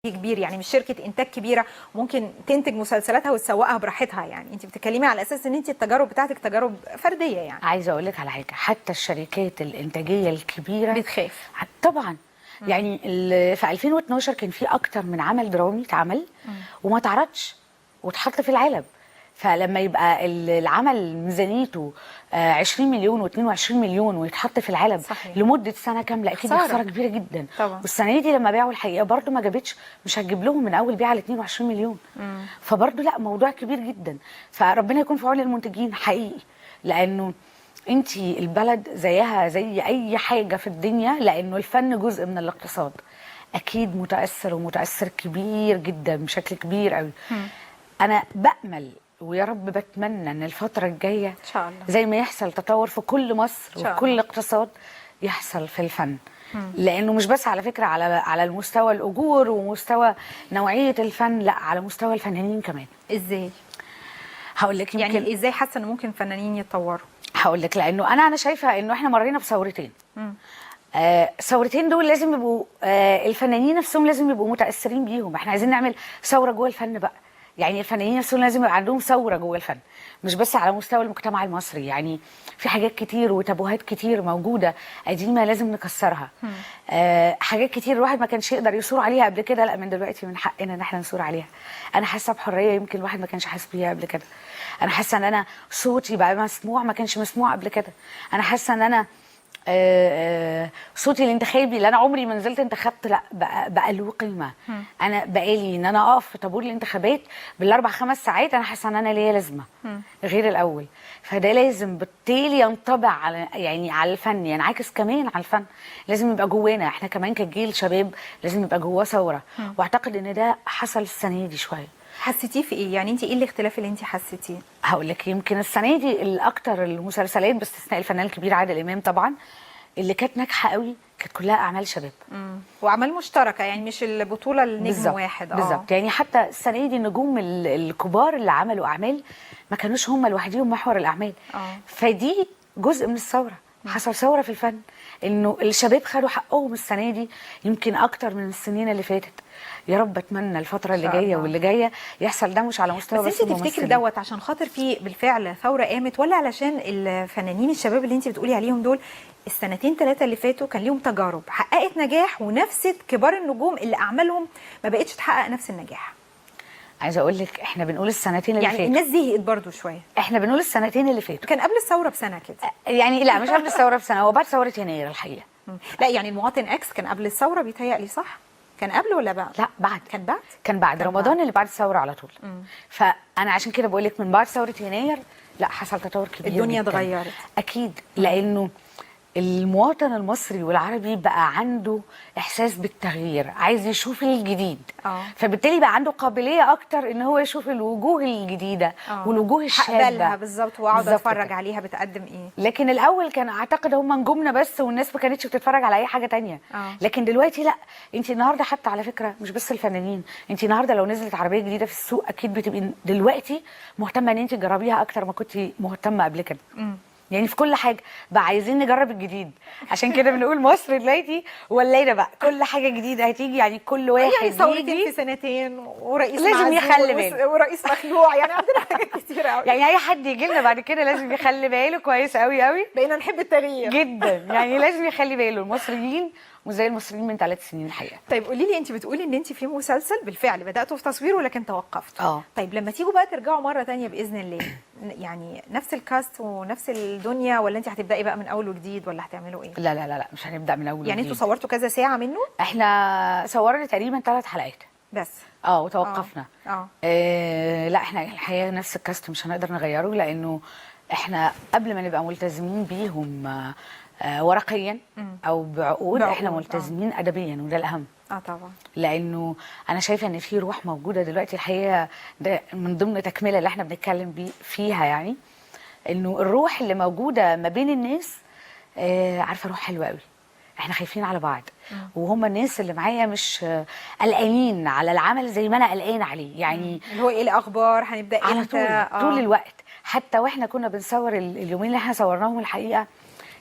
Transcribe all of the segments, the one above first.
كبير، يعني مش شركة انتاج كبيرة ممكن تنتج مسلسلاتها وتسوقها براحتها. يعني انت بتتكلمي على اساس ان انت التجارب بتاعتك تجارب فردية. يعني عايزه اقول لك على حاجة، حتى الشركات الانتاجية الكبيرة بتخاف طبعا. يعني في 2012 كان في اكتر من عمل درامي اتعمل وما اتعرضش واتحط في العلب. فلما يبقى العمل ميزانيته 20 مليون و22 مليون ويتحط في العلب صحيح. لمدة سنة كاملة، اكيد دي خسارة. خسارة كبيرة جدا طبعا. والسنة دي لما باعوا الحقيقة برضو ما جابتش، مش هتجيب لهم من اول بيعه ل 22 مليون. فبرضو لا، موضوع كبير جدا. فربنا يكون في عون المنتجين حقيقي، لانه انت البلد زيها زي اي حاجة في الدنيا، لانه الفن جزء من الاقتصاد، اكيد متاثر ومتاثر كبير جدا بشكل كبير قوي. انا بامل ويا رب بتمنى ان الفترة الجاية ان شاء الله زي ما يحصل تطور في كل مصر إن شاء وفي كل الله. الاقتصاد يحصل في الفن. لانه مش بس على فكرة على المستوى الاجور ومستوى نوعية الفن، لا، على مستوى الفنانين كمان. ازاي؟ هقول لك يمكن يعني ازاي حاسه ان ممكن فنانين يتطوروا؟ هقول لك، لانه انا شايفه انه احنا مرينا بثورتين. الثورتين دول لازم يبقوا الفنانين نفسهم لازم يبقوا متاثرين بيهم. احنا عايزين نعمل ثورة جوه الفن بقى، يعني الفنانين نفسهم لازم يبقى عندهم ثورة جوه الفن، مش بس على مستوى المجتمع المصري. يعني في حاجات كتير وتابوهات كتير موجودة قديمة لازم نكسرها. حاجات كتير الواحد ما كانش يقدر يثور عليها قبل كده، لا، من دلوقتي من حقنا ان احنا نثور عليها. انا حاسه بحرية يمكن الواحد ما كانش حاسس بيها قبل كده. انا حاسه ان انا صوتي بقى مسموع ما كانش مسموع قبل كده. انا حاسه ان انا صوتي الانتخابي اللي انا عمري ما نزلت انتخبت، لا، بقى له قيمة. انا بقالي ان انا اقف في طابور الانتخابات بالاربع خمس ساعات، انا حاسه ان انا ليا لازمه غير الاول. فده لازم بالتالي ينطبع على يعني على الفن، ينعكس كمان على الفن. لازم يبقى جوانا احنا كمان كجيل شباب، لازم يبقى جواه ثوره. واعتقد ان ده حصل السنة دي شوية. حسيتيه في ايه؟ يعني انت ايه الاختلاف اللي انت حسيتيه؟ هقول لك، يمكن السنة دي الاكتر المسلسلات باستثناء الفنان الكبير عادل امام طبعا اللي كانت ناجحة قوي، كانت كلها اعمال شباب واعمال مشتركة، يعني مش البطولة النجم بالظبط واحد. بالظبط. يعني حتى السنة دي النجوم الكبار اللي عملوا اعمال ما كانوش هم لوحديهم محور الاعمال. فدي جزء من الثوره. حصل ثورة في الفن انه الشباب خدوا حقهم السنة دي يمكن اكتر من السنين اللي فاتت. يا رب اتمنى الفترة اللي شاء جاية الله. واللي جاية يحصل ده، مش على مستوى بس بس انت تفتكري الممثلين. دوت عشان خاطر في بالفعل ثورة قامت، ولا علشان الفنانين الشباب اللي انت بتقولي عليهم دول السنتين ثلاثة اللي فاتوا كان ليهم تجارب حققت نجاح ونفست كبار النجوم اللي اعمالهم ما بقتش تحقق نفس النجاح؟ عايزه اقول لك، احنا بنقول السنتين اللي يعني فاتوا. الناس زهقت برضو شويه. احنا بنقول السنتين اللي فاتوا. كان قبل الثورة بسنة كده. يعني لا، مش قبل الثورة بسنه، هو بعد ثورة يناير الحقيقه. لا، يعني المواطن اكس كان قبل الثورة بيتهيألي، صح؟ كان قبل ولا بعد؟ لا، بعد. كان بعد؟ كان بعد كان رمضان بعد. اللي بعد الثورة على طول. فانا عشان كده بقول لك من بعد ثورة يناير لا، حصل تطور كبير الدنيا جداً. اتغيرت. اكيد، لانه المواطن المصري والعربي بقى عنده احساس بالتغيير، عايز يشوف الجديد. فبالتالي بقى عنده قابلية اكتر ان هو يشوف الوجوه الجديدة والوجوه الشابة. هقبلها بالظبط واقعد بالظبط اتفرج كده. عليها بتقدم ايه. لكن الاول كان اعتقد هم نجومنا بس، والناس ما كانتش بتتفرج على اي حاجة تانية. لكن دلوقتي لا، انت النهارده حتى على فكرة مش بس الفنانين، انت النهارده لو نزلت عربية جديدة في السوق اكيد بتبقي دلوقتي مهتمة ان انت تجربيها اكتر ما كنت مهتمة قبل كده. يعني في كل حاجة بقى عايزين نجرب الجديد. عشان كده بنقول مصر دلوقتي ولينا بقى كل حاجة جديدة هتيجي، يعني كل واحد يعني ثورتين يجي في سنتين ورئيس لازم معزول يخلي باله. ورئيس مخلوع، يعني عندنا حاجات كتير قوي. يعني اي حد يجي لنا بعد كده لازم يخلي باله كويس قوي قوي. بقينا نحب التغيير. جدا، يعني لازم يخلي باله. المصريين مش زي المصريين من 3 سنين الحقيقه. طيب قولي لي، انت بتقولي ان انت في مسلسل بالفعل بداتوا في تصويره ولكن توقفتوا. طيب لما تيجوا بقى ترجعوا مرة تانية باذن الله، يعني نفس ال cast ونفس الدنيا، ولا انت هتبداي بقى من اول وجديد، ولا هتعملوا ايه؟ لا لا لا لا، مش هنبدا من اول يعني انتوا وجديد. صورتوا كذا ساعة منه؟ احنا صورنا تقريبا 3 حلقات بس. اه، وتوقفنا. لا، احنا الحقيقة نفس ال cast مش هنقدر نغيره، لانه احنا قبل ما نبقى ملتزمين بيهم ورقيا او بعقود، احنا بعقود، آه. ملتزمين ادبيا، وده الاهم. اه طبعا. لانه انا شايفه ان في روح موجودة دلوقتي الحقيقه، ده من ضمن تكمله اللي احنا بنتكلم بيه فيها، يعني انه الروح اللي موجودة ما بين الناس عارفه، روح حلوة قوي. احنا خايفين على بعض، وهم الناس اللي معايا مش قلقانين على العمل زي ما انا قلقان عليه يعني. اللي هو ايه الاخبار، هنبدا على امتى؟ طول. طول الوقت، حتى واحنا كنا بنصور اليومين اللي احنا صورناهم الحقيقة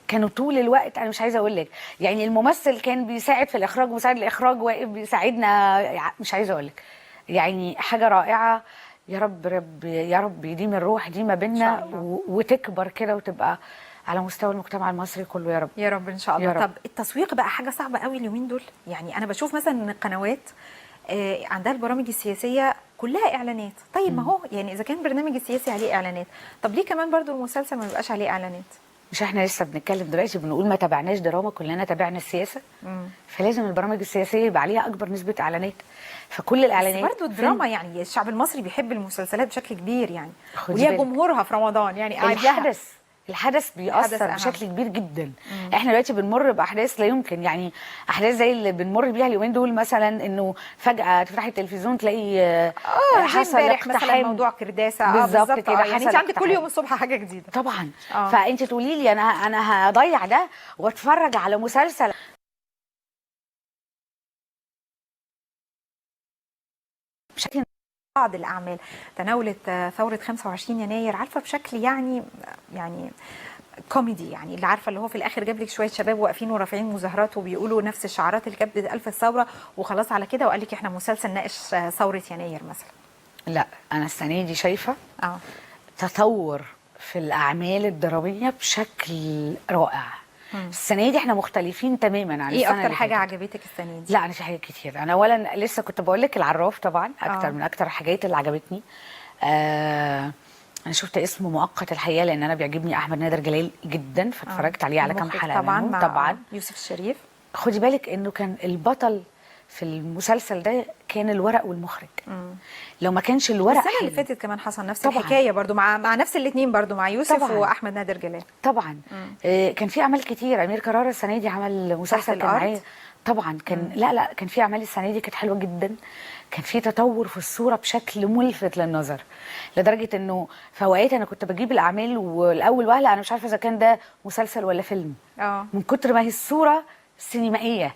كانوا طول الوقت، انا مش عايزه اقول لك يعني الممثل كان بيساعد في الاخراج، ومساعد الاخراج واقف بيساعدنا، مش عايزه اقول لك يعني حاجة رائعة. يا رب رب يا رب يديم الروح دي ما بينا وتكبر كده وتبقى على مستوى المجتمع المصري كله يا رب. يا رب ان شاء الله. طب التسويق بقى حاجة صعبة قوي اليومين دول، يعني انا بشوف مثلا ان القنوات عندها البرامج السياسية كلها اعلانات. طيب ما هو يعني اذا كان البرنامج السياسي عليه اعلانات، طب ليه كمان برضو المسلسل ما بيبقاش عليه اعلانات؟ مش احنا لسه بنتكلم دلوقتي بنقول ما تابعناش دراما، كلنا تابعنا السياسة. فلازم البرامج السياسية يبقى عليها اكبر نسبه اعلانات، فكل الاعلانات بس برضه الدراما يعني الشعب المصري بيحب المسلسلات بشكل كبير يعني، وليها جمهورها في رمضان يعني قاعد لها. الحدث بيأثر بشكل كبير جدا. احنا دلوقتي بنمر باحداث لا يمكن، يعني احداث زي اللي بنمر بيها اليومين دول مثلا، انه فجأة تفتحي التلفزيون تلاقي حصل مثلا موضوع كرداسه. بالظبط كده. يعني انت عندك كل يوم الصبح حاجة جديدة طبعا. فانت تقولي لي انا هضيع ده واتفرج على مسلسل بشكل. بعض الأعمال تناولت ثورة 25 يناير عارفة بشكل يعني كوميدي، يعني اللي عارفة اللي هو في الآخر جاب لك شوية شباب واقفين ورافعين مظاهرات وبيقولوا نفس الشعارات اللي كانت بتتقال في الثورة وخلاص على كده، وقال لك احنا مسلسل ناقش ثورة يناير مثلا. لا أنا السنة دي شايفة تطور في الأعمال الدرامية بشكل رائع. السنة دي احنا مختلفين تماما عن السنة. ايه اكتر حاجة عجبتك السنة دي؟ لا انا في حاجات كتير. انا اولا لسه كنت بقول لك العراف طبعا اكتر من اكتر الحاجات اللي عجبتني. انا شفت اسمه مؤقت الحقيقة، لان انا بيعجبني احمد نادر جلال جدا، فاتفرجت عليه على كام حلقة طبعا منه. مع طبعا يوسف الشريف. خدي بالك انه كان البطل في المسلسل ده كان الورق والمخرج. لو ما كانش الورق، السنة اللي فاتت كمان حصل نفس الحكاية برضو مع نفس الاثنين برضو، مع يوسف طبعًا. واحمد نادر جلال طبعا. كان في اعمال كتير. امير كرارة السنة دي عمل مسلسل كان معاه طبعا. كان لا كان في اعمال السنة دي كانت حلوة جدا، كان في تطور في الصورة بشكل ملفت للنظر، لدرجة انه في اوقات انا كنت بجيب الاعمال والاول وهله انا مش عارفه اذا كان ده مسلسل ولا فيلم، من كتر ما هي الصورة سينمائية.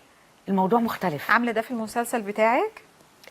الموضوع مختلف. عامله ده في المسلسل بتاعك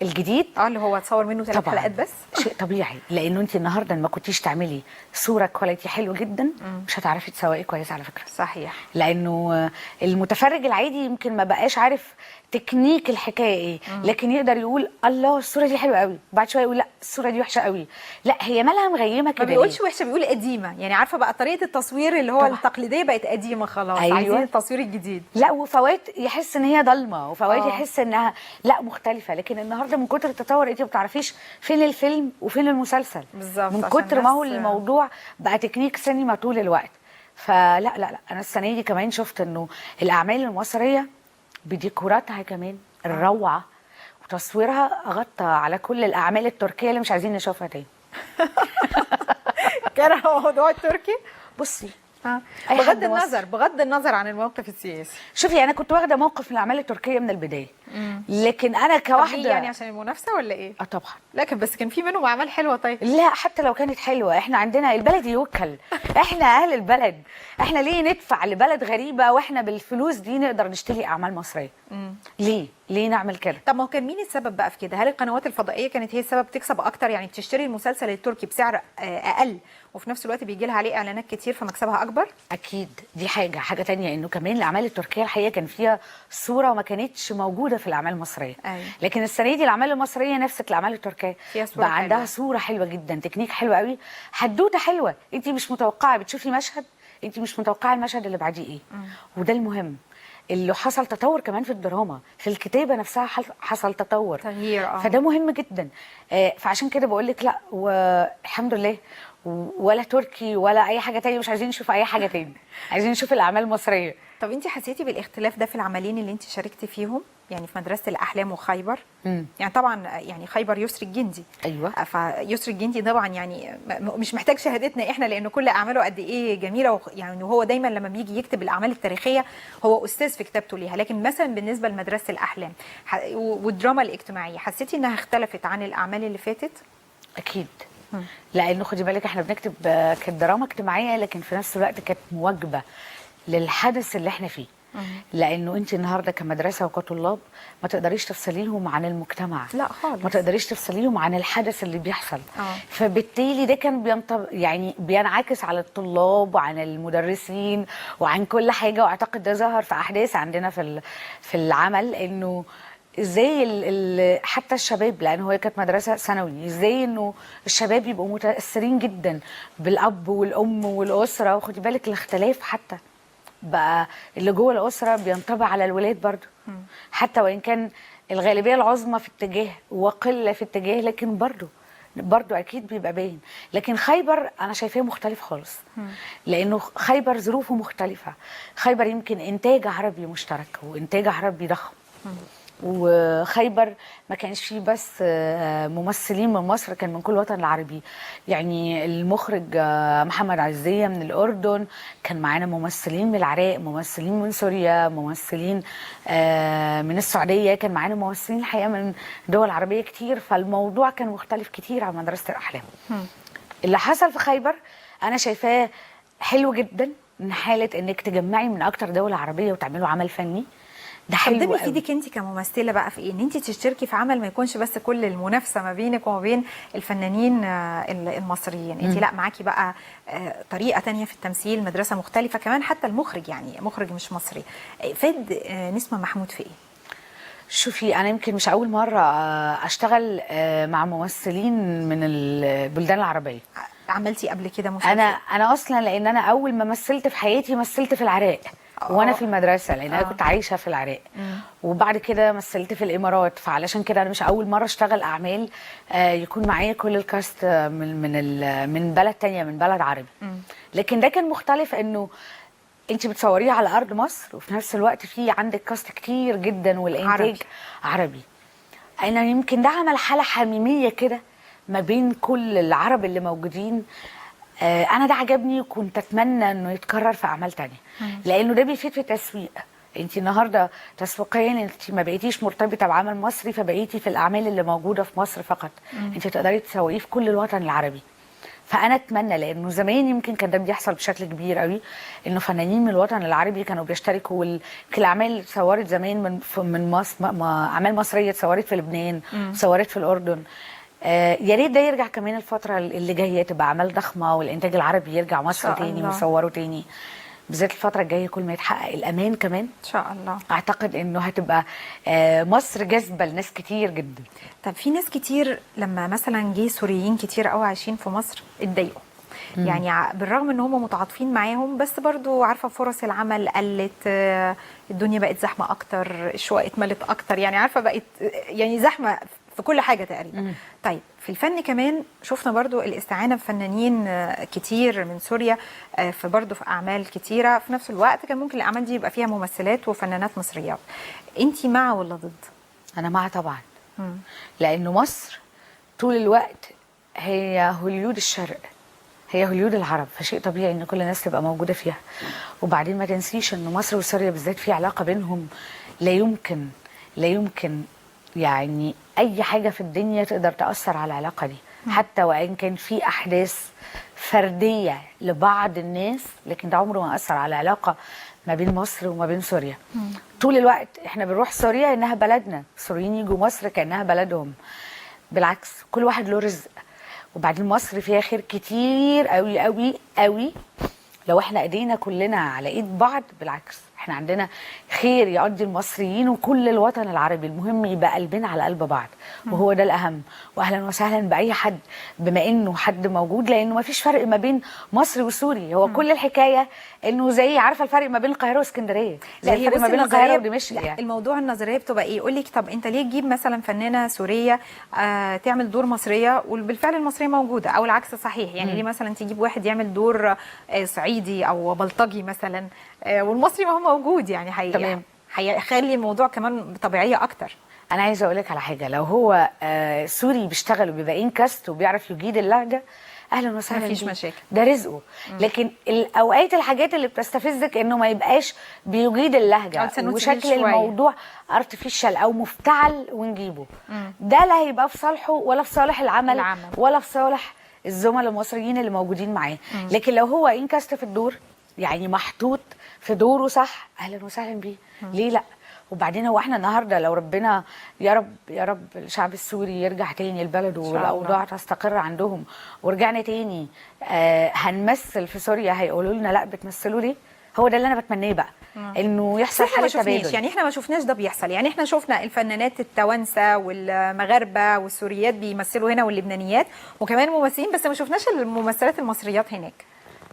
الجديد اللي هو اتصور منه 3 حلقات بس؟ شيء طبيعي، لانه انت النهارده ما كنتيش تعملي صوره quality حلو جدا مش هتعرفي تسوقي كويس على فكرة. صحيح، لانه المتفرج العادي يمكن ما بقاش عارف تكنيك الحكاية ايه، لكن يقدر يقول الله الصورة دي حلوة قوي، بعد شوية يقول لا الصورة دي وحشة قوي، لا هي مالها مغيمه كده. ما بيقولش وحشة، بيقول قديمة. يعني عارفه بقى طريقه التصوير اللي هو طبعا. التقليدية بقت قديمة خلاص. أيوة. عايزين التصوير الجديد. لا وفوات يحس ان هي ضلمة، وفوات يحس انها لا مختلفة. لكن النهارده من كتر التطور انت ما بتعرفيش فين الفيلم وفين المسلسل بالظبط، من كتر ما هو الموضوع بقى تكنيك سينما طول الوقت. فلا لا لا انا السنة دي كمان شفت انه الاعمال المصرية بديكوراتها كمان الروعة وتصويرها غطى على كل الاعمال التركية اللي مش عايزين نشوفها تاني. كره موضوع التركي. بصي بغض النظر، بغض النظر عن الموقف السياسي، شوفي انا كنت واخده موقف من الاعمال التركية من البداية، لكن انا كواحده يعني عشان المنافسة ولا ايه؟ طبعا. لكن بس كان في منهم اعمال حلوة. طيب لا حتى لو كانت حلوة، احنا عندنا البلد يوكل، احنا اهل البلد، احنا ليه ندفع لبلد غريبة واحنا بالفلوس دي نقدر نشتري اعمال مصرية؟ ليه نعمل كده؟ طب ما هو كان مين السبب بقى في كده؟ هل القنوات الفضائية كانت هي السبب تكسب اكتر؟ يعني بتشتري المسلسل التركي بسعر اقل وفي نفس الوقت بيجي لها عليه اعلانات كتير فمكسبها اكبر؟ اكيد دي حاجة تانية، انه كمان الاعمال التركية الحقيقة كان فيها صوره ما كانتش موجودة في الاعمال المصرية. أيوة. لكن السنة دي الاعمال المصرية نفس الاعمال التركية فيها صوره بقى عندها صوره حلوة جدا، تكنيك حلو قوي، حدوتة حلوة، انت مش متوقعه، بتشوفي مشهد انت مش متوقعه المشهد اللي بعديه ايه. وده المهم، اللي حصل تطور كمان في الدراما، في الكتابة نفسها حصل تطور، تغيير. فده مهم جدا. فعشان كده بقول لك لا، والحمد لله ولا تركي ولا اي حاجة تانية، مش عايزين نشوف اي حاجة تاني، عايزين نشوف الاعمال المصرية. طب انت حسيتي بالاختلاف ده في العملين اللي انت شاركتي فيهم؟ يعني في مدرسه الاحلام وخيبر. يعني طبعا يعني خيبر يسري الجندي. ايوه. فيسري الجندي طبعا يعني مش محتاج شهادتنا احنا، لانه كل اعماله قد ايه جميلة، يعني هو دايما لما بيجي يكتب الاعمال التاريخية هو استاذ في كتابته ليها. لكن مثلا بالنسبة لمدرسة الاحلام والدراما الاجتماعية، حسيتي انها اختلفت عن الاعمال اللي فاتت؟ اكيد. لانه خدي بالك احنا بنكتب كانت دراما اجتماعية، لكن في نفس الوقت كانت مواكبة للحدث اللي احنا فيه. لانه انت النهارده كمدرسه وكطلاب ما تقدريش تفصليهم عن المجتمع. لا خالص. ما تقدريش تفصليهم عن الحدث اللي بيحصل. فبالتالي ده كان يعني بينعكس على الطلاب وعن المدرسين وعن كل حاجة. واعتقد ده ظهر في احداث عندنا في العمل، انه ازاي حتى الشباب، لان هو كانت مدرسه ثانوي، ازاي انه الشباب يبقوا متاثرين جدا بالاب والام والاسرة. وخدي بالك الاختلاف حتى بقى اللي جوه الاسرة بينطبع على الولاد برضو، حتى وان كان الغالبية العظمى في اتجاه وقلة في اتجاه، لكن برضو اكيد بيبقى باين. لكن خيبر انا شايفاه مختلف خالص، لانه خيبر ظروفه مختلفة. خيبر يمكن انتاج عربي مشترك وانتاج عربي ضخم، وخيبر ما كانش فيه بس ممثلين من مصر، كان من كل وطن العربي. يعني المخرج محمد عزية من الأردن، كان معانا ممثلين من العراق، ممثلين من سوريا، ممثلين من السعودية، كان معانا ممثلين الحقيقة من دول عربية كتير. فالموضوع كان مختلف كتير عن مدرسة الأحلام. اللي حصل في خيبر أنا شايفاه حلو جدا، من حالة إنك تجمعي من أكتر دولة عربية وتعملوا عمل فني. ده حلو. طب ده بيفيدك انت كممثله بقى في ايه؟ ان انت تشتركي في عمل ما يكونش بس كل المنافسة ما بينك وما بين الفنانين المصريين، انت لا معاكي بقى طريقه تانية في التمثيل، مدرسه مختلفة كمان، حتى المخرج يعني مخرج مش مصري. فاد نسمة محمود في ايه؟ شوفي، انا يمكن مش اول مرة اشتغل مع ممثلين من البلدان العربية. عملتي قبل كده مسلسل؟ انا اصلا لان انا اول ما مثلت في حياتي مثلت في العراق وانا في المدرسة، لان انا كنت عايشه في العراق، وبعد كده مثلت في الامارات. فعلشان كده انا مش اول مرة اشتغل اعمال يكون معايا كل الكاست من بلد تانية، من بلد عربي. لكن ده كان مختلف، انه انت بتصوريه على ارض مصر وفي نفس الوقت في عندك كاست كتير جدا والانتاج عربي. انا يمكن ده عمل حاله حميمية كده ما بين كل العرب اللي موجودين. انا ده عجبني وكنت اتمنى انه يتكرر في اعمال تانية، لانه ده بيفيد في التسويق. انت النهارده تسويقيا انت ما بقيتيش مرتبطة بعمل مصري، فبقيتي في الاعمال اللي موجودة في مصر فقط. انت تقدري تسوقيه في كل الوطن العربي. فانا اتمنى، لانه زمان يمكن كان ده بيحصل بشكل كبير قوي، انه فنانين من الوطن العربي كانوا بيشتركوا. الاعمال اللي اتصورت زمان من مصر، اعمال مصرية اتصورت في لبنان، اتصورت في الاردن. يا ريت ده يرجع كمان الفترة اللي جاية، تبقى أعمال ضخمة والإنتاج العربي يرجع مصر تاني ويصوره تاني، بالذات الفترة الجاية كل ما يتحقق الأمان كمان إن شاء الله. أعتقد إنه هتبقى مصر جاذبة لناس كتير جدا. طب في ناس كتير لما مثلا جه سوريين كتير قوي عايشين في مصر اتضايقوا، يعني بالرغم ان هم متعاطفين معاهم، بس برضو عارفه فرص العمل قلت، الدنيا بقت زحمة اكتر، الشقق اتملت اكتر، يعني عارفه بقت يعني زحمة في كل حاجة تقريبا. طيب في الفن كمان شفنا برضو الاستعانة بفنانين كتير من سوريا في برضو في اعمال كتيرة. في نفس الوقت كان ممكن الاعمال دي يبقى فيها ممثلات وفنانات مصريات. انت مع ولا ضد؟ انا مع طبعا، لانه مصر طول الوقت هي هوليود الشرق، هي هوليود العرب، فشيء طبيعي ان كل الناس تبقى موجودة فيها. وبعدين ما تنسيش ان مصر وسوريا بالذات في علاقة بينهم لا يمكن يعني اي حاجة في الدنيا تقدر تاثر على العلاقة دي، حتى وان كان في احداث فردية لبعض الناس، لكن ده عمره ما اثر على العلاقة ما بين مصر وما بين سوريا. طول الوقت احنا بنروح سوريا انها بلدنا، السوريين يجوا مصر كانها بلدهم، بالعكس كل واحد له رزق. وبعدين مصر فيها خير كتير قوي قوي قوي، لو احنا ايدينا كلنا على ايد بعض، بالعكس احنا عندنا خير يقضي المصريين وكل الوطن العربي. المهم يبقى قلبنا على قلب بعض، وهو ده الاهم. واهلا وسهلا باي حد بما انه حد موجود، لانه ما فيش فرق ما بين مصري وسوري، هو كل الحكاية انه زي عارفه الفرق ما بين القاهرة واسكندريه، زي الفرق ما بين القاهرة ودمشق. يعني الموضوع النظرية بتبقى ايه؟ يقول لك طب انت ليه تجيب مثلا فنانة سورية تعمل دور مصرية وبالفعل المصرية موجودة، او العكس صحيح. يعني ليه مثلا تجيب واحد يعمل دور صعيدي او بلطجي مثلا والمصري ما هو موجود؟ يعني تمام، هيخلي الموضوع كمان طبيعية اكتر. انا عايزه اقول لك على حاجة، لو هو سوري بيشتغل وبيبقى in cast وبيعرف يجيد اللهجة، اهلا وسهلا، مفيش مشاكل، ده رزقه. لكن الاوقات الحاجات اللي بتستفزك انه ما يبقاش بيجيد اللهجة وشكل الموضوع artificial او مفتعل ونجيبه، ده لا هيبقى في صالحه ولا في صالح العمل ولا في صالح الزملاء المصريين اللي موجودين معاه. لكن لو هو in cast في الدور، يعني محطوط في دوره صح، اهلا وسهلا بيه. ليه لا؟ وبعدين هو احنا النهارده لو ربنا يا رب يا رب الشعب السوري يرجع تاني لبلده والاوضاع تستقر عندهم ورجعنا تاني هنمثل في سوريا، هيقولوا لنا لا بتمثلوا ليه؟ هو ده اللي انا بتمناه بقى، انه يحصل حاله تبادل. يعني احنا ما شفناش ده بيحصل، يعني احنا شفنا الفنانات التوانسة والمغاربة والسوريات بيمثلوا هنا واللبنانيات وكمان ممثلين، بس ما شفناش الممثلات المصريات هناك.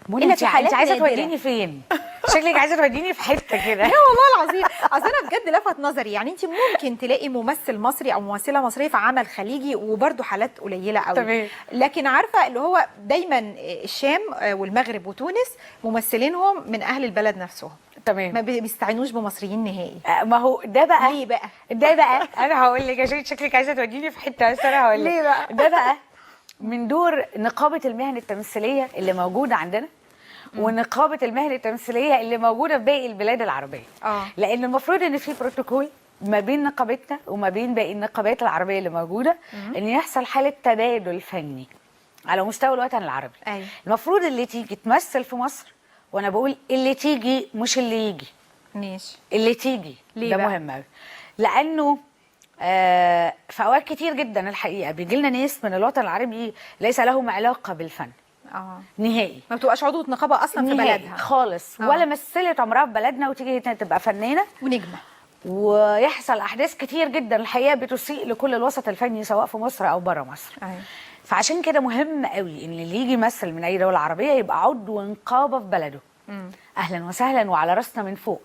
منى انت عايزه توديني فين؟ شكلك عايزه توديني في حتة كده. لا والله العظيم، اصل انا بجد لفت نظري، يعني انت ممكن تلاقي ممثل مصري او ممثلة مصرية في عمل خليجي وبرده حالات قليله قوي. تمام. لكن عارفه اللي هو دايما الشام والمغرب وتونس ممثلينهم من اهل البلد نفسهم. تمام. ما بيستعينوش بمصريين نهائي. ما هو ده بقى ليه بقى؟ ده بقى انا هقول لك عشان شكلك عايزه توديني في حتة، بس انا هقول لك ليه بقى؟ ده بقى من دور نقابة المهن التمثيلية اللي موجودة عندنا، ونقابة المهن التمثيلية اللي موجودة في باقي البلاد العربية. لان المفروض ان في بروتوكول ما بين نقابتنا وما بين باقي النقابات العربية اللي موجودة، ان يحصل حاله تبادل فني على مستوى الوطن العربي. أيوة. المفروض اللي تيجي تمثل في مصر، وانا بقول اللي تيجي مش اللي يجي. ماشي. اللي تيجي ليه ده بقى؟ مهم قوي، لانه في اوقات كتير جدا الحقيقة بيجي لنا ناس من الوطن العربي ليس لهم علاقة بالفن نهائي، ما بتبقاش عضوة نقابة اصلا في بلدها خالص، ولا مثلت عمرها في بلدنا، وتيجي تبقى فنانة ونجمه، ويحصل احداث كتير جدا الحقيقة بتسيء لكل الوسط الفني سواء في مصر او بره مصر. فعشان كده مهم قوي ان اللي يجي يمثل من اي دولة عربية يبقى عضو نقابة في بلده. اهلا وسهلا وعلى راسنا من فوق،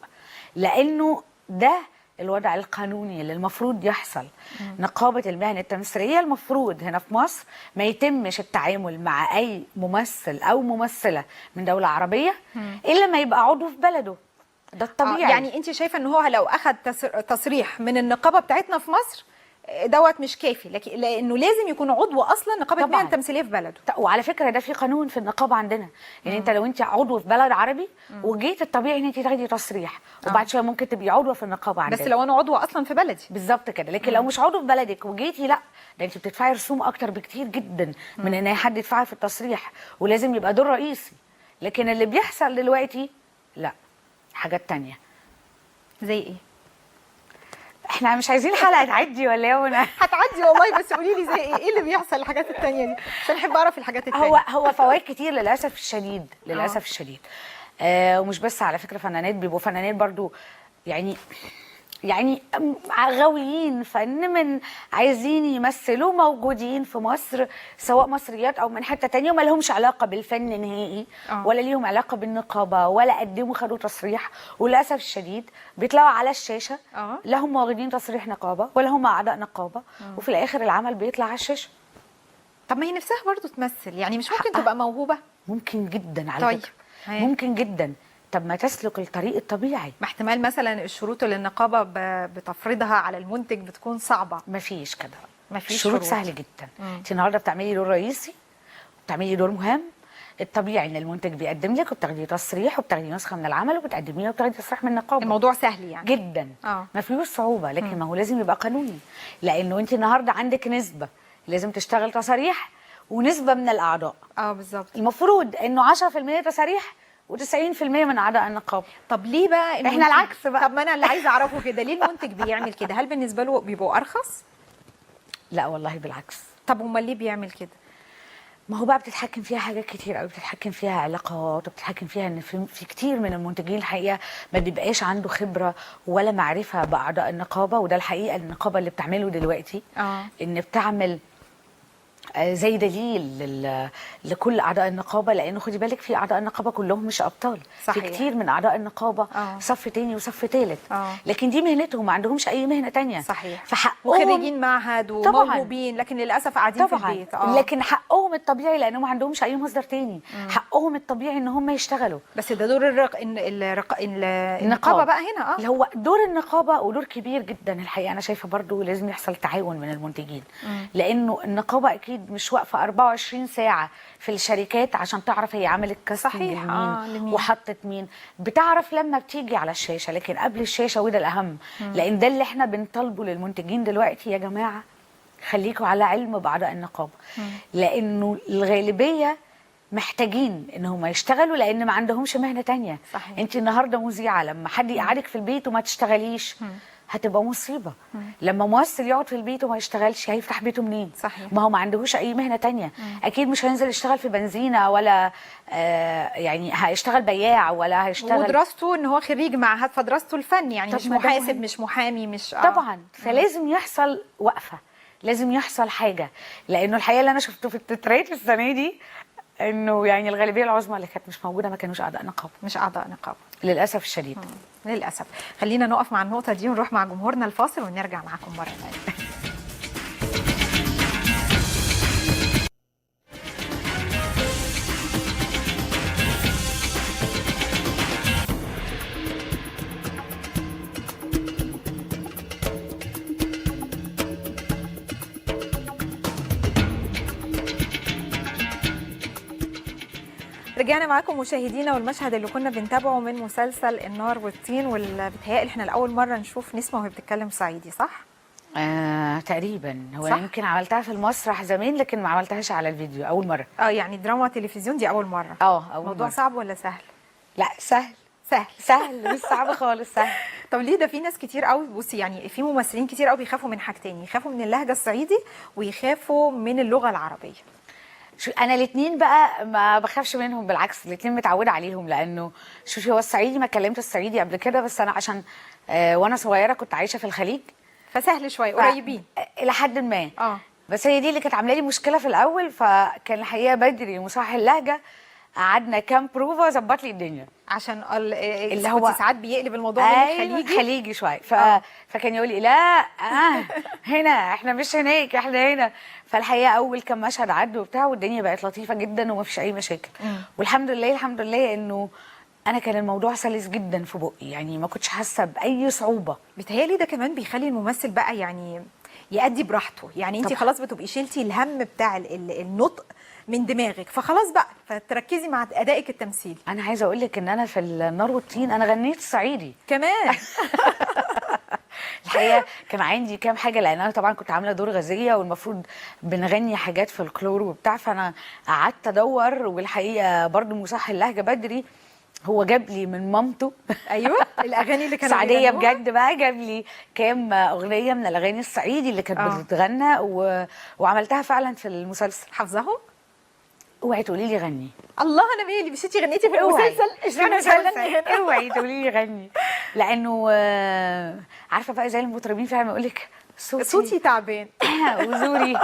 لانه ده الوضع القانوني اللي المفروض يحصل. نقابة المهن التمثيلية المفروض هنا في مصر ما يتمش التعامل مع أي ممثل أو ممثلة من دولة عربية إلا ما يبقى عضو في بلده. ده الطبيعي. يعني أنت شايفة إن هو لو أخذ تصريح من النقابة بتاعتنا في مصر دوت مش كافي، لكن لانه لازم يكون عضو اصلا نقابة مهن تمثيلية في بلده. وعلى فكرة ده في قانون في النقابة عندنا، يعني انت لو انت عضو في بلد عربي وجيت الطبيعي ان انت تاخدي تصريح، وبعد شوية ممكن تبقي عضوة في النقابة عندنا، بس لو انا عضوة اصلا في بلدي. بالظبط كده. لكن لو مش عضو في بلدك وجيتي، لا ده انت بتدفعي رسوم اكتر بكتير جدا من ان اي حد يدفعها في التصريح، ولازم يبقى دور رئيسي. لكن اللي بيحصل دلوقتي لا، حاجات تانية. زي ايه؟ احنا مش عايزين حلقة تعدي ولا ايه؟ هتعدي والله، بس قولي لي زي ايه؟ ايه اللي بيحصل الحاجات التانية دي؟ عشان احب اعرف الحاجات التانية. هو فوائد كتير للاسف الشديد، للاسف الشديد. ومش بس على فكرة فنانات، بيبقوا فنانات برضو يعني غاويين فن، من عايزين يمثلوا، موجودين في مصر سواء مصريات او من حتة تانية، وما لهمش علاقة بالفن نهائي، ولا ليهم علاقة بالنقابه، ولا قدموا خدوا تصريح، وللاسف الشديد بيطلعوا على الشاشة لا هم واخدين تصريح نقابة ولا هم اعضاء نقابة، وفي الاخر العمل بيطلع على الشاشة. طب ما هي نفسها برضو تمثل، يعني مش ممكن تبقى موهوبه؟ ممكن جدا على فكرة. ممكن جدا. طب ما تسلك الطريق الطبيعي. ما احتمال مثلا الشروط اللي النقابة بتفرضها على المنتج بتكون صعبة. مفيش كده، مفيش شروط سهلة جدا. انت النهارده بتعملي دور رئيسي، بتعملي دور مهم، الطبيعي ان المنتج بيقدم لك وبتاخدي تصريح وبتاخدي نسخه من العمل وبتقدميها وبتاخدي تصريح من النقابة. الموضوع سهل يعني جدا، ما فيهوش صعوبة. لكن ما هو لازم يبقى قانوني، لانه انت النهارده عندك نسبه لازم تشتغل تصاريح ونسبه من الاعضاء. بالظبط. المفروض انه 10% تصاريح و90% من اعضاء النقابة. طب ليه بقى احنا العكس بقى؟ طب ما انا اللي عايزه اعرفه كده، ليه المنتج بيعمل كده؟ هل بالنسبة له بيبقوا ارخص؟ لا والله بالعكس. طب امال ليه بيعمل كده؟ ما هو بقى بتتحكم فيها حاجات كتير قوي، بتتحكم فيها علاقات، وبتتحكم فيها ان في كتير من المنتجين الحقيقة ما بيبقاش عنده خبره ولا معرفة باعضاء النقابة، وده الحقيقة النقابة اللي بتعمله دلوقتي ان بتعمل زي دليل لكل اعضاء النقابة، لانه خدي بالك في اعضاء النقابة كلهم مش ابطال. صحيح. في كتير من اعضاء النقابة صف تاني وصف تالت، لكن دي مهنتهم، ما عندهمش اي مهنة تانية. صحيح. فحقهم، وخريجين معهد وموهوبين، لكن للاسف قاعدين في البيت. لكن حقهم الطبيعي، لانهم ما عندهمش اي مصدر تاني، حقهم الطبيعي ان هم يشتغلوا. بس ده دور النقابة بقى هنا. اللي هو دور النقابة، ودور كبير جدا الحقيقة. انا شايفه برضو لازم يحصل تعاون من المنتجين، لانه النقابة اكيد مش واقفة 24 ساعة في الشركات عشان تعرف هي عملت كاستنج لمين وحطت مين. بتعرف لما بتيجي على الشاشة، لكن قبل الشاشة، وده الاهم، لان ده اللي احنا بنطالبه للمنتجين دلوقتي، يا جماعة خليكوا على علم باعضاء النقابة، لانه الغالبية محتاجين ان هم يشتغلوا لان ما عندهمش مهنة تانية. صحيح. انت النهارده مذيعه، لما حد يقعدك في البيت وما تشتغليش هتبقى مصيبة. لما ممثل يقعد في البيت وما يشتغلش هيفتح بيته منين؟ صحيح. ما هو ما عندهوش اي مهنة تانية. اكيد مش هينزل يشتغل في بنزينة ولا يعني هيشتغل بياع ولا هيشتغل. ودراسته ان هو خريج معهد، فدراسته الفن يعني، طب مش ما ده محاسب مهم. مش محامي مش طبعا. فلازم يحصل وقفه، لازم يحصل حاجة، لانه الحقيقة اللي انا شفته في التترات السنة دي انه يعني الغالبية العظمى اللي كانت مش موجودة ما كانوش اعضاء نقابة مش اعضاء نقابة للاسف الشديد. للاسف. خلينا نقف مع النقطة دي ونروح مع جمهورنا الفاصل ونرجع معاكم مرة ثانية. رجعنا معاكم مشاهدينا، والمشهد اللي كنا بنتابعه من مسلسل النار والطين، واللي بيتهيألي احنا لأول مرة نشوف نسمة وهي بتتكلم صعيدي، صح؟ تقريبا هو صح؟ يمكن عملتها في المسرح زمان لكن ما عملتهاش على الفيديو، اول مرة. يعني دراما تلفزيون دي أول مرة. اول موضوع مرة. صعب ولا سهل؟ لا سهل. سهل. سهل مش صعب خالص، سهل. طب ليه ده في ناس كتير قوي، بصي يعني في ممثلين كتير قوي بيخافوا من حاجتين، يخافوا من اللهجة الصعيدي ويخافوا من اللغة العربية. شو انا الاثنين بقى ما بخافش منهم، بالعكس الاثنين متعوده عليهم. لانه شوفي هو الصعيدي ما كلمت الصعيدي قبل كده، بس انا عشان وانا صغيرة كنت عايشه في الخليج فسهل شوية، قريبين الى حد ما. بس هي دي اللي كانت عامله لي مشكلة في الاول، فكان الحقيقة بدري مصحح اللهجة، قعدنا كام بروفا ظبط لي الدنيا. عشان اللي هو ساعات بيقلب الموضوع من أيوة، الخليجي خليجي شوية. فكان يقول لي لا هنا احنا مش هناك، احنا هنا. فالحقيقة اول كام مشهد عدوا وبتاع والدنيا بقت لطيفة جدا وما فيش اي مشاكل. والحمد لله، الحمد لله انه انا كان الموضوع سلس جدا في بقي، يعني ما كنتش حاسه باي صعوبة. بيتهيألي ده كمان بيخلي الممثل بقى يعني يأدي براحته، يعني انت خلاص بتبقي شلتي الهم بتاع النطق من دماغك، فخلاص بقى فتركزي مع ادائك التمثيلي. انا عايزه اقول لك ان انا في النار والطين انا غنيت صعيدي كمان. الحقيقة كان عندي كام حاجة، لان انا طبعا كنت عامله دور غازية والمفروض بنغني حاجات فولكلور وبتاع، فانا قعدت ادور، والحقيقة برضو مصحح اللهجة بدري هو جاب لي من مامته. ايوه الاغاني اللي كانوا سعديه بيغنوها. بجد بقى، جاب لي كام اغنية من الاغاني الصعيدي اللي كانت بتتغنى وعملتها فعلا في المسلسل. حافظاهم؟ اوعي تقولي لي غني. الله انا مالي، مش انتي غنيتي في المسلسل؟ اشمعنى مش هغني هنا؟ اوعي تقولي لي غني، لانه عارفه بقى زي المطربين فعلا يقول لك صوتي تعبان وزوري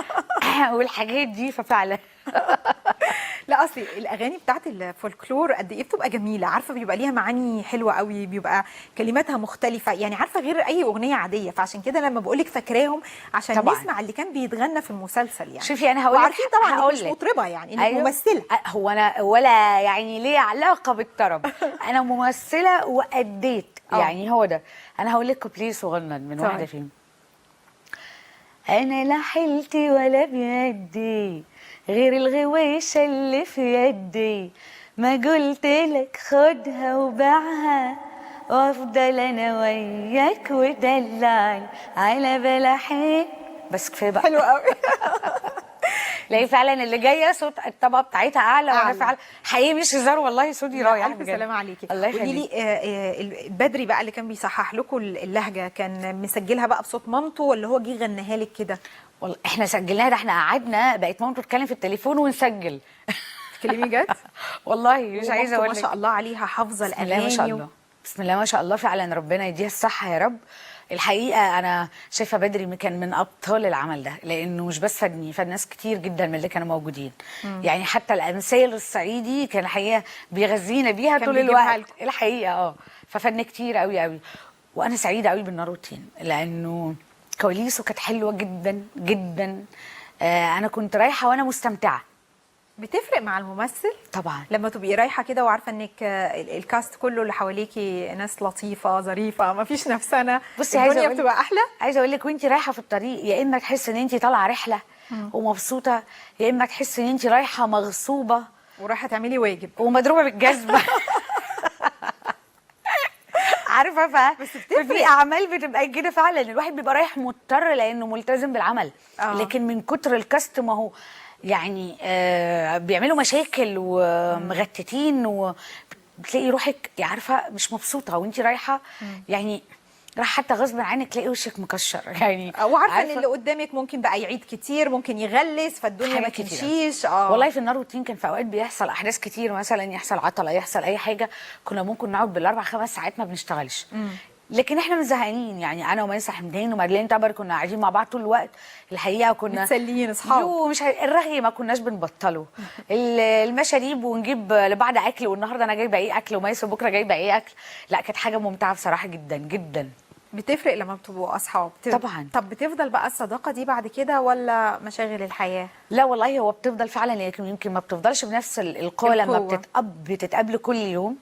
والحاجات دي، ففعلا لا اصلي الاغاني بتاعت الفولكلور قد ايه بتبقى جميلة، عارفه بيبقى ليها معاني حلوة قوي، بيبقى كلماتها مختلفة، يعني عارفه غير اي اغنية عادية، فعشان كده لما بقول لك فاكراهم عشان طبعاً. نسمع اللي كان بيتغنى في المسلسل يعني. شوفي انا هقول لك، وعارفين طبعا انك مش مطربه يعني، انك أيوة. ممثلة. هو انا ولا يعني ليه علاقة بالطرب، انا ممثلة واديت يعني هو ده. انا هقول لك كوبليه صغنن من واحدة فيهم. انا لا حيلتي ولا بيدي غير الغويشة اللي في يدي، ما قلت لك خدها وبيعها وافضل انا وياك ودلعي على بلحين. بس كفاية بقى، حلو قوي. لا فعلا اللي جاية صوت الطبقة بتاعتها اعلى، وانا فعلا حقيقي مش هزار والله صوتي رايح. الف سلامه عليكي. الله يخليكي. قولي لي بدري بقى اللي كان بيصحح لكم اللهجة كان مسجلها بقى بصوت مامته ولا هو جه غناها لك كده؟ والله احنا سجلناها، ده احنا قعدنا بقت مامته تتكلم في التليفون ونسجل. تتكلمي جد؟ والله مش عايزه اقول لك، ما شاء الله عليها حافظه الاغاني. بسم الله ما شاء الله، بسم الله ما شاء الله، فعلا ربنا يديها الصحة يا رب. الحقيقة انا شايفه بدري كان من ابطال العمل ده، لانه مش بس فادني، فاد ناس كتير جدا من اللي كانوا موجودين. يعني حتى الامثال الصعيدي كان الحقيقة بيغذينا بيها طول الوقت الحقيقة. ففادني كتير قوي قوي، وانا سعيدة قوي بالنار والطين لانه كواليسه كانت حلوة جدا جدا. انا كنت رايحة وانا مستمتعه. بتفرق مع الممثل طبعا لما تبقي رايحة كده وعارفه انك الكاست كله اللي حواليكي ناس لطيفة ظريفة، ما فيش نفسنا، بصي الدنيا بتبقى احلى. عايزه اقول لك وانت رايحة في الطريق يا اما تحس ان انت طالعه رحله ومبسوطة، يا اما تحس ان انت رايحة مغصوبه ورايحه تعملي واجب ومضروبه بالجزمه. عارفه بس بتفرق. ففي اعمال بتبقى كده فعلا الواحد بيبقى رايح مضطر لانه ملتزم بالعمل. لكن من كتر ال cast ما هو يعني بيعملوا مشاكل ومغتتين، وبتلاقي روحك عارفه مش مبسوطة وانت رايحة، يعني راح حتى غصب عنك تلاقي وشك مكشر يعني، وعارفه ان اللي قدامك ممكن بقى يعيد كتير، ممكن يغلس، فالدنيا ما تمشيش. والله في النار والتين كان في اوقات بيحصل احداث كتير، مثلا يحصل عطله، يحصل اي حاجة، كنا ممكن نقعد بالاربع خمس ساعات ما بنشتغلش. لكن احنا مش زهقانين يعني، انا وميسة حمدان ومارلين تبر كنا قاعدين مع بعض طول الوقت الحقيقة، كنا متسليين اصحاب، مش الرغي ما كناش بنبطله، المشاريب ونجيب لبعض اكل، والنهارده انا جايبه ايه اكل وميسه بكره جايبه ايه اكل. لا كانت حاجة ممتعة بصراحة جدا جدا. بتفرق لما بتبقوا اصحاب طبعا. طب بتفضل بقى الصداقة دي بعد كده ولا مشاغل الحياة؟ لا والله هو بتفضل فعلا، لكن يمكن ما بتفضلش بنفس القوة لما بتتقابلوا كل يوم.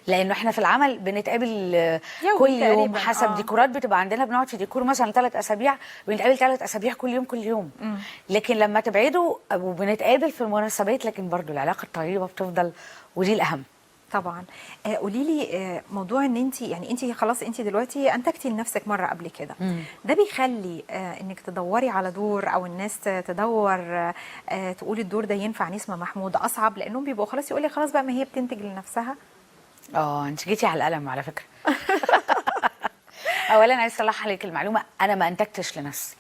لانه احنا في العمل بنتقابل كل يوم حسب ديكورات بتبقى عندنا، بنقعد في ديكور مثلا 3 اسابيع، بنتقابل 3 اسابيع كل يوم كل يوم. لكن لما تبعدوا وبنتقابل في المناسبات، لكن برضو العلاقة الطيبة بتفضل، ودي الاهم طبعا. قولي لي موضوع ان انت يعني انت خلاص انت دلوقتي انتجتي لنفسك مرة قبل كده، ده بيخلي انك تدوري على دور او الناس تدور تقول الدور ده ينفع نسمة محمود اصعب، لانهم بيبقوا خلاص يقول لي خلاص بقى ما هي بتنتج لنفسها؟ انت جيتي على القلم على فكرة. اولا عايز اصلح عليك المعلومة، انا ما انتجتش لنفسي،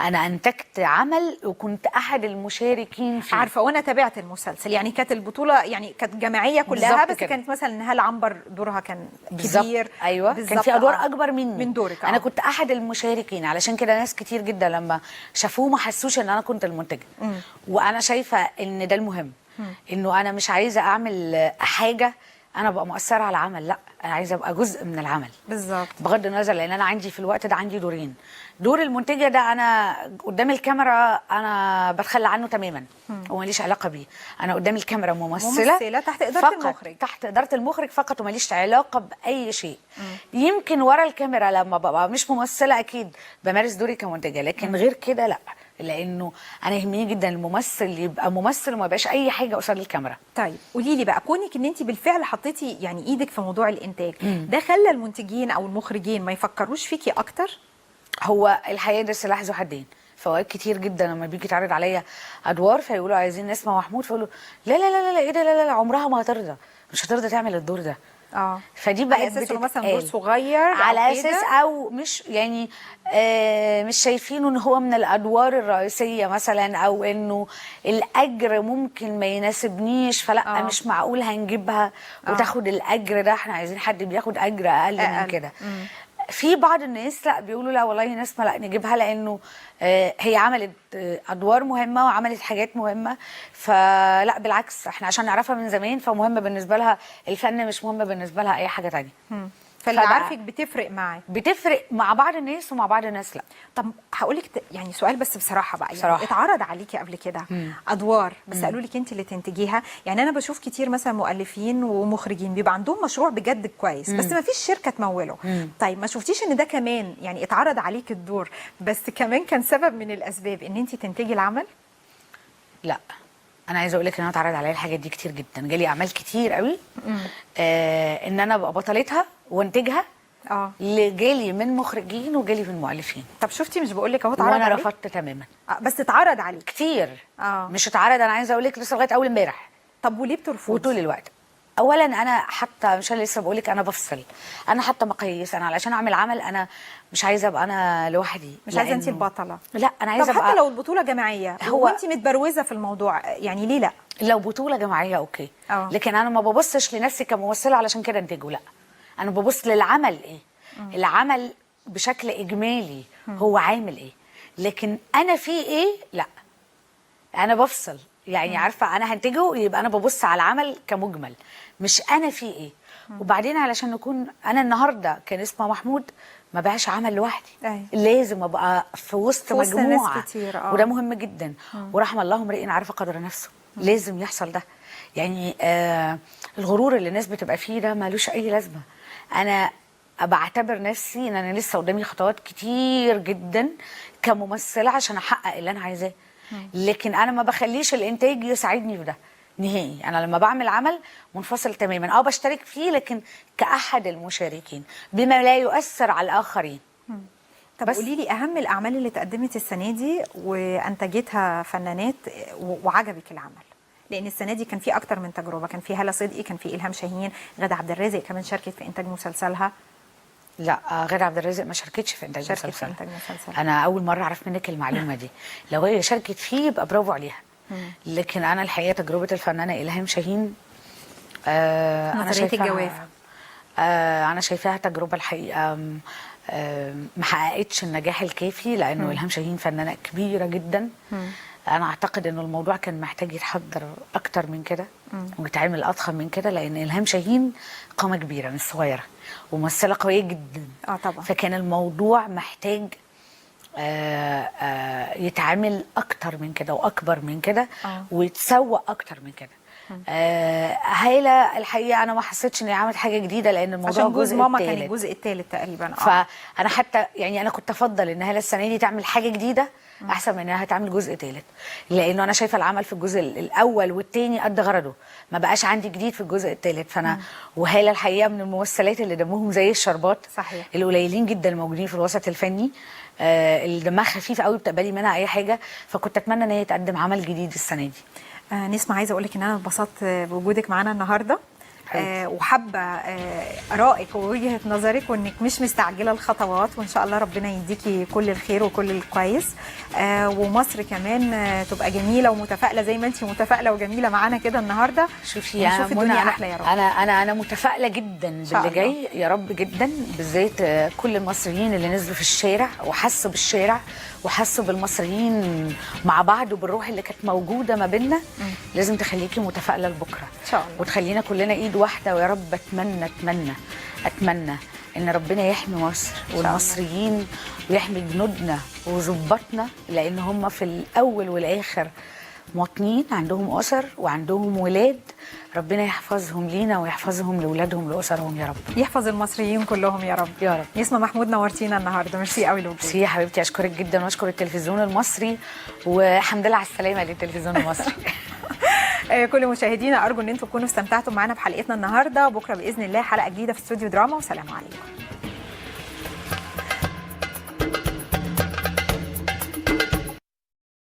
انا انتجت عمل وكنت احد المشاركين فيه. عارفه، وانا تابعت المسلسل، يعني كانت البطولة يعني كانت جماعية كلها، بس كده. كانت مثلا هالة عنبر دورها كان كبير. ايوه بالزبط. كان في ادوار اكبر مني، من دورك. انا كنت احد المشاركين، علشان كده ناس كتير جدا لما شافوه ما حسوش ان انا كنت المنتجة. وانا شايفه ان ده المهم، انه انا مش عايزه اعمل حاجة انا ابقى مؤثرة على العمل، لا انا عايزه ابقى جزء من العمل بالظبط، بغض النظر، لان انا عندي في الوقت ده عندي دورين. دور المنتجة ده انا قدام الكاميرا انا بتخلى عنه تماما وماليش علاقة بيه، انا قدام الكاميرا ممثلة تحت ادارة المخرج، تحت ادارة المخرج فقط، وماليش علاقة باي شيء. يمكن ورا الكاميرا لما ببقى مش ممثلة اكيد بمارس دوري كمنتجه، لكن غير كده لا، لانه انا يهمني جدا الممثل يبقى ممثل وما يبقاش اي حاجة قصاد الكاميرا. طيب قولي لي بقى، كونك ان انت بالفعل حطيتي يعني ايدك في موضوع الانتاج، ده خلى المنتجين او المخرجين ما يفكروش فيكي اكتر؟ هو الحقيقة ده سلاح ذو حدين. فوقات كتير جدا لما بيجي يتعرض عليا ادوار فيقولوا عايزين نسمة محمود، فيقولوا لا لا لا لا ايه ده، لا لا لا عمرها ما هترضى، مش هترضى تعمل الدور ده. فدي بقت على اساس انه مثلا دور صغير، على اساس او مش يعني مش شايفينه ان هو من الادوار الرئيسية مثلا، او انه الاجر ممكن ما يناسبنيش، فلا مش معقول هنجيبها وتاخد الاجر ده، احنا عايزين حد بياخد اجر اقل من كده. في بعض الناس لا بيقولوا لا والله نسمة لا نجيبها، لانه هي عملت ادوار مهمة وعملت حاجات مهمة، فلا بالعكس احنا عشان نعرفها من زمان، فمهم بالنسبة لها الفن، مش مهم بالنسبة لها اي حاجة ثانية. فاللي عارفك بتفرق معاه، بتفرق مع بعض الناس ومع بعض الناس لا. طب هقول لك يعني سؤال بس بصراحة بقى، يعني اتعرض عليكي قبل كده ادوار بس قالوا لك انت اللي تنتجيها؟ يعني انا بشوف كتير مثلا مؤلفين ومخرجين بيبقى عندهم مشروع بجد كويس، بس ما فيش شركة تموله. طيب ما شفتيش ان ده كمان يعني اتعرض عليك الدور بس كمان كان سبب من الاسباب ان انت تنتجي العمل؟ لا انا عايزه اقول لك ان انا اتعرض عليا الحاجات دي كتير جدا، جالي اعمال كتير قوي ان انا ابقى بطلتها وانتجها، اللي جالي من مخرجين وجالي من مؤلفين. طب شفتي، مش بقول لك اهو اتعرض عليك، وانا رفضت تماما. بس اتعرض عليك كتير. مش اتعرض، انا عايزه اقول لك لسه لغاية اول امبارح. طب وليه بترفضي؟ وطول الوقت. اولا انا حتى مش انا لسه بقول لك انا بفصل، انا حتى مقاييس، انا علشان اعمل عمل انا مش عايزه ابقى انا لوحدي، مش عايزه انت البطلة، لا انا عايزه ابقى. طب حتى لو البطولة جماعية هو وانت متبروزه في الموضوع، يعني ليه لا؟ لو بطوله جماعية okay، لكن انا ما ببصش لنفسي كممثله علشان كده انتجه، لا انا ببص للعمل ايه، العمل بشكل اجمالي هو عامل ايه، لكن انا فيه ايه لا انا بفصل يعني. عارفه انا هنتجه يبقى انا ببص على العمل كمجمل، مش انا فيه ايه. وبعدين علشان نكون انا النهارده كان اسمها محمود ما بقاش عمل لوحدي. لازم ابقى في وسط مجموعة ناس كتير. وده مهم جدا. ورحم الله امرئ عرف قدر نفسه، لازم يحصل ده يعني. الغرور اللي الناس بتبقى فيه ده مالوش اي لازمه. انا بعتبر نفسي ان انا لسه قدامي خطوات كتير جدا كممثله عشان احقق اللي انا عايزاه، لكن انا ما بخليش الانتاج يساعدني في ده. نهائي. انا لما بعمل عمل منفصل تماما، بشترك فيه لكن كأحد المشاركين بما لا يؤثر على الاخرين. طب قولي لي اهم الاعمال اللي اتقدمت السنة دي وانتجتها فنانات وعجبك العمل، لان السنة دي كان في اكتر من تجربه، كان في هاله صدقي، كان في الهام شاهين، غاده عبد الرازق كمان شاركت في انتاج مسلسلها. لا، غادة عبد الرازق ما شاركتش في انتاج شاركت في مسلسل. انتاج مسلسل. انا اول مرة اعرف منك المعلومة دي. لو هي شاركت فيه يبقى برافو عليها. لكن انا الحقيقة تجربه الفنانة الهام شاهين، انا نظرية شايفاها، الجوافة. انا شايفاها تجربه الحقيقة ما حققتش النجاح الكافي، لانه الهام شاهين فنانة كبيرة جدا. انا اعتقد انه الموضوع كان محتاج يتحضر اكتر من كده ويتعمل اضخم من كده، لان الهام شاهين قامه كبيرة مش صغيرة وممثله قوية جدا. طبعا. فكان الموضوع محتاج يتعامل اكتر من كده واكبر من كده ويتسوق اكتر من كده. هايلة الحقيقة انا ما حسيتش اني عملت حاجة جديدة، لان الموضوع عشان جوز الجزء ماما كان التالت. الجزء الثالث تقريبا. فانا حتى يعني انا كنت افضل ان هاله السنة دي تعمل حاجة جديدة احسن من انها تعمل جزء ثالث، لانه انا شايفه العمل في الجزء الاول والثاني قد غرضه، ما بقاش عندي جديد في الجزء الثالث. فانا وهاله الحقيقة من الممثلات اللي دمهم زي الشربات. صحيح. القليلين جدا الموجودين في الوسط الفني، اللي دمها خفيف قوي، بتقبلي منها اي حاجة. فكنت اتمنى ان هي تقدم عمل جديد السنة دي. نسمة، عايزه اقول لك ان انا اتبسطت بوجودك معانا النهارده، حبيبتي. وحابة ارائك ووجهه نظرك، وانك مش مستعجلة الخطوات، وان شاء الله ربنا يديكي كل الخير وكل الكويس، ومصر كمان تبقى جميلة ومتفائله زي ما انت متفائلة وجميلة معانا كده النهارده. شوفي يا ونشوف منى، الدنيا احلى يا رب. انا متفائلة جدا شاء باللي الله. جاي يا رب جدا، بالذات كل المصريين اللي نزلوا في الشارع وحسوا بالشارع وحسوا بالمصريين مع بعض وبالروح اللي كانت موجودة ما بيننا. لازم تخليكي متفائلة لبكرة ان شاء الله، وتخلينا كلنا ايد واحدة. ويا رب اتمنى اتمنى اتمنى ان ربنا يحمي مصر والمصريين ويحمي جنودنا وظباطنا، لان هم في الاول والاخر مواطنين عندهم اسر وعندهم ولاد. ربنا يحفظهم لينا ويحفظهم لاولادهم لاسرهم يا رب. يحفظ المصريين كلهم يا رب. يا رب. نسمة محمود، نورتينا النهارده، ميرسي قوي لوجودك. ميرسي يا حبيبتي، اشكرك جدا واشكر التلفزيون المصري، والحمد لله على السلامة للتلفزيون المصري. كل مشاهدينا، ارجو ان انتم تكونوا استمتعتوا معانا بحلقتنا النهارده. بكره باذن الله حلقة جديدة في استوديو دراما، وسلام عليكم.